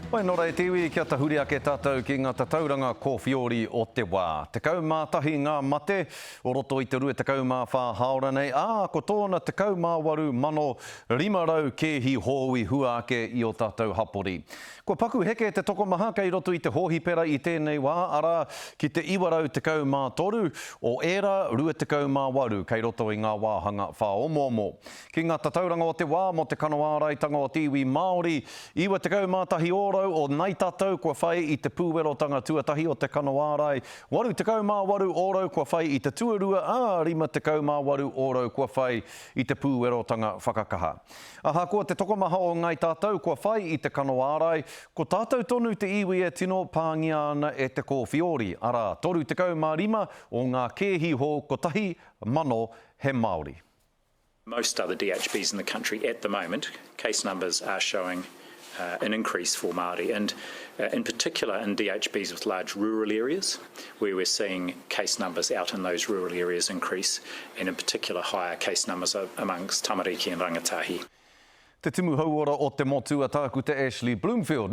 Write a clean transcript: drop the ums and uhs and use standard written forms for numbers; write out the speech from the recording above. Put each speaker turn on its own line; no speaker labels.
Wai nō reira te iwi kia tahuri ake tātou ki ngā tatauranga kōwhiori o te wā. 11 ngā mate o roto i te 24 hāora nei, ā, ko tōna 18,500 kēhi hou i hua ake i ō tātou hapori. Kua paku heke te tokomaha kei roto i te hōhipera i tēnei wā, arā, ki te 913, o ērā 28 kei roto i ngā wāhanga whāomoomo. Ki ngā tatauranga o te wā mō te kano āraitanga o te iwi Māori, 91 ōrau o nai tātou kua whai i te pūwerotanga tuatahi o te kano ārai, 88 ōrau kua whai i te tuarua, ā, 58 ōrau kua whai i te pūwerotanga whakakaha. Ahakoa te tokomaha o ngai tātou kua whai i te kano ārai, ko tātou tonu te iwi e tino pāngia ana e te kōwhiori, arā, 35 o ngā kēhi hou 1,000 he Māori.
Most other DHBs in the country at the moment, case numbers are showing uh, an increase for Māori, and uh, in particular in DHBs with large rural areas, where we're seeing case numbers out in those rural areas increase, and in particular higher case numbers amongst tamariki and rangatahi.
Te Timu Hauora o te Motu a Tākuta Ashley Bloomfield.